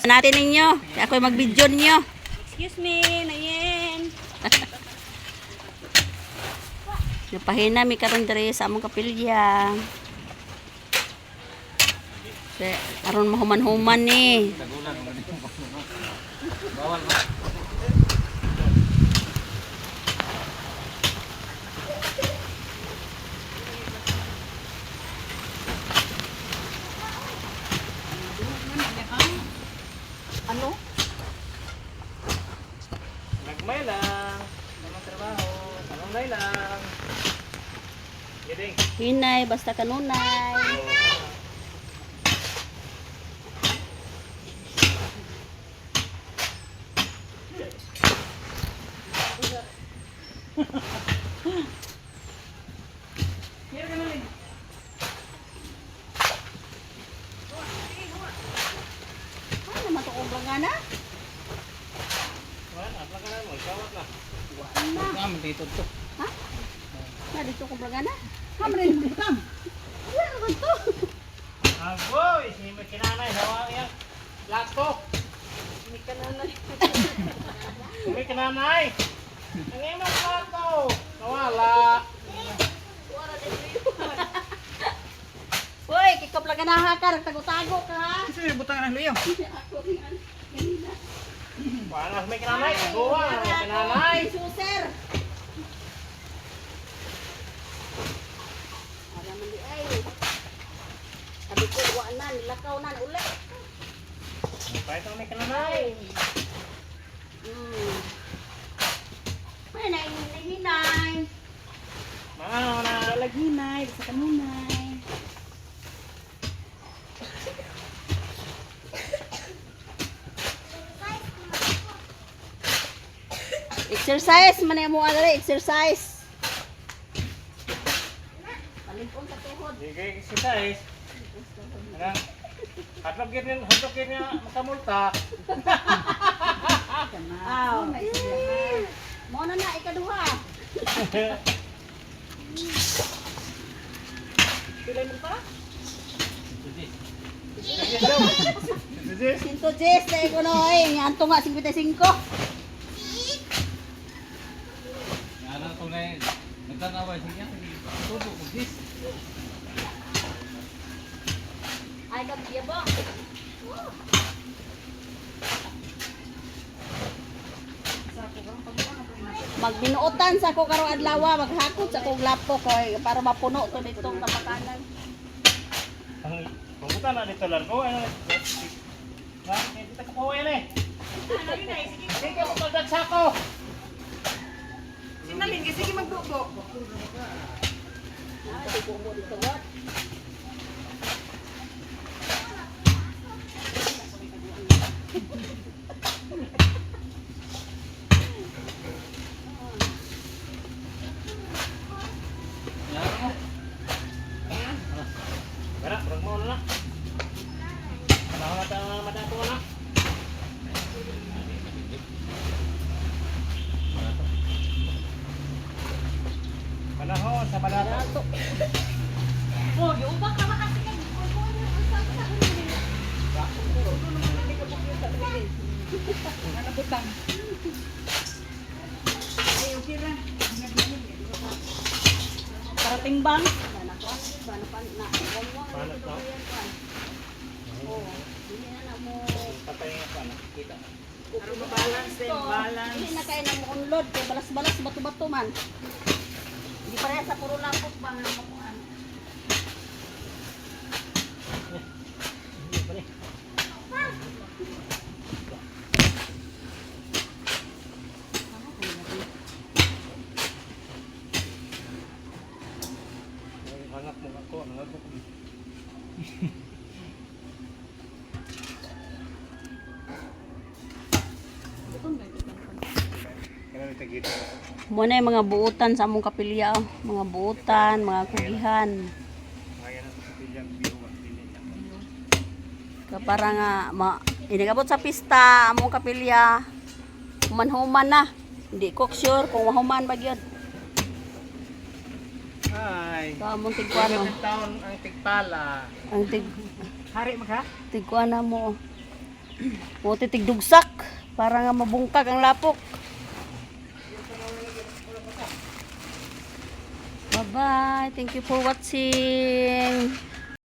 Natin ninyo. Ako'y mag-video ninyo. Excuse me, Nayen. Napahina mi karon diri sa among kapilya. Kaya, aron mahuman-human ni. Ano? Nagmay lang. Tamang trabaho. Tanong lang. Giling. Hinay, basta kanunay. Ay, naman to kong blangana. Wala na, wala ka na mo. Ikawat na. Na. Ah, dito to. Ha? Na dito kong blangana? Hamrin butang. Wala naman to. Agoy, si may kinanay. Hawa yan. Lato. May kananay. May kinanay. Ang imong plato. Nawala. Uy, kikop laganaha ka, nagtago-tago ka ha. Kasi may butang ng luyo. Ako rin, kanina. Wala may kinanay. Gawa, may kinanay. Suser. Ara man di ay. Sabi ko, wa na, nilakaw na, uli. Kahit ang may kinanay. Ay, nahinay. Mga ano na. Hinay, basta kanunay. Exercise, man mo adre, exercise. Palipon sa tuhod. Sige, exercise. Ano? Hadlok yun, hadlok yun nga makamulta. Aw. Mo na na ikaduha. Pilay mo pa? Sige. 110 na ko no ay, anto nga 55. Ano ko na yun? Nagtanaway siya. Tubo ko dis. Ay kabiyabo. Magbinuotan sa ko karong adlaw, maghakot sa kong laptop ko eh, para mapuno to ditong kapakanan. Ang pumunta na dito largo. Ano? Na, hindi ta kapawa yan eh. Sige mo pagdag sako. Sinalin, sige magbubo. Ay, di ko dito what? Wala, murag mo na na. Panahon na tayo madato na. Panahon sa balato. Oh, giubak ka ba kasi kag Ano butang? Ay, okay ra. Para timbang. Paano to? Oh, dili na na mo Patay nga pa na. Kita. Para balance din, balance. Dili na kay na mo unload kay balas-balas bato-bato man. Hindi pareha sa puro lapok ba nga makuan. Hindi pa rin. Ay, Hangat mo ako, ang hangat ko. Kailan ito gito? Mo na yung mga buutan sa among kapilya, oh. Mga buutan, mga kugihan. Kaya na sa kapilyang biyo at dili niya. Ka para nga ma inigabot sa pista among kapilya. Human-human na. Hindi ko sure kung mahuman ba gyud. Ay. So among tigkuan oh. Ang taon ang tigpala. Ang tig Hari magha? tigkuan na mo. Oh. Puti tigdugsak para nga mabungkag ang lapok. Bye-bye. Thank you for watching.